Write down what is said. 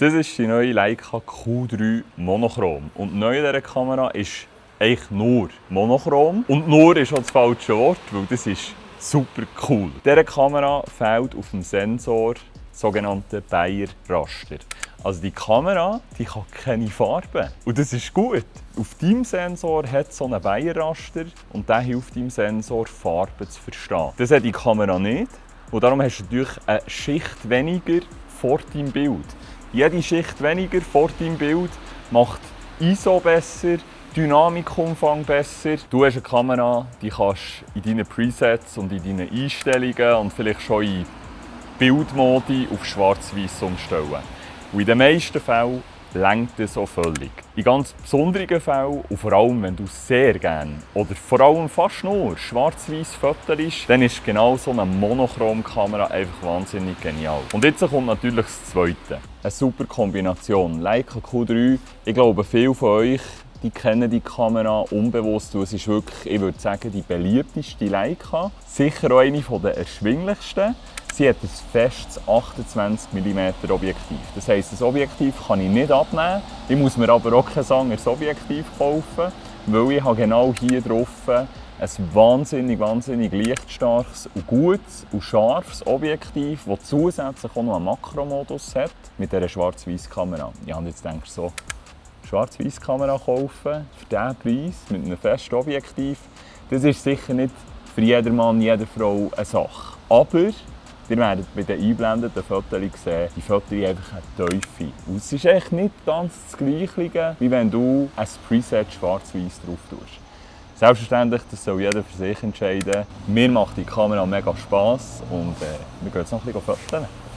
Das ist die neue Leica Q3 Monochrom. Und neu an dieser Kamera ist eigentlich nur monochrom. Und nur ist auch das falsche Wort, weil das ist super cool. Dieser Kamera fehlt auf dem Sensor sogenannte Bayer-Raster. Also die Kamera die kann keine Farbe. Und das ist gut. Auf deinem Sensor hat es so einen Bayer-Raster und der hilft deinem Sensor, Farben zu verstehen. Das hat die Kamera nicht. Und darum hast du natürlich eine Schicht weniger vor deinem Bild. Jede Schicht weniger vor deinem Bild macht ISO besser, Dynamikumfang besser. Du hast eine Kamera, die kannst in deinen Presets und in deinen Einstellungen und vielleicht schon in Bildmodi auf Schwarz-Weiß umstellen. Und in den meisten Fällen reicht das so völlig. In ganz besonderen Fällen und vor allem, wenn du sehr gerne oder vor allem fast nur schwarz-weiß fotost, dann ist genau so eine Monochrom-Kamera einfach wahnsinnig genial. Und jetzt kommt natürlich das Zweite. Eine super Kombination. Leica Q3, ich glaube, viele von euch die kennen die Kamera unbewusst. Es ist wirklich, ich würde sagen, die beliebteste Leica. Sicher auch eine der erschwinglichsten. Sie hat ein festes 28 mm Objektiv. Das heisst, das Objektiv kann ich nicht abnehmen. Ich muss mir aber auch kein anderes Objektiv kaufen, weil ich habe genau hier drauf ein wahnsinnig lichtstarkes und gutes und scharfes Objektiv, das zusätzlich auch noch einen Makromodus hat mit dieser Schwarz-Weiß-Kamera. Ich habe jetzt gedacht, so Schwarz-Weiß-Kamera kaufen für diesen Preis mit einem festen Objektiv, das ist sicher nicht für jeden Mann, jede Frau eine Sache. Aber ihr werdet bei den einblendeten Fotos sehen, die Fotos haben einfach eine Tiefe. Und es ist echt nicht ganz das Gleiche, wie wenn du ein Preset schwarz-weiß drauf tust. Selbstverständlich, das soll jeder für sich entscheiden. Mir macht die Kamera mega Spass und wir gehen jetzt noch ein bisschen fotografieren.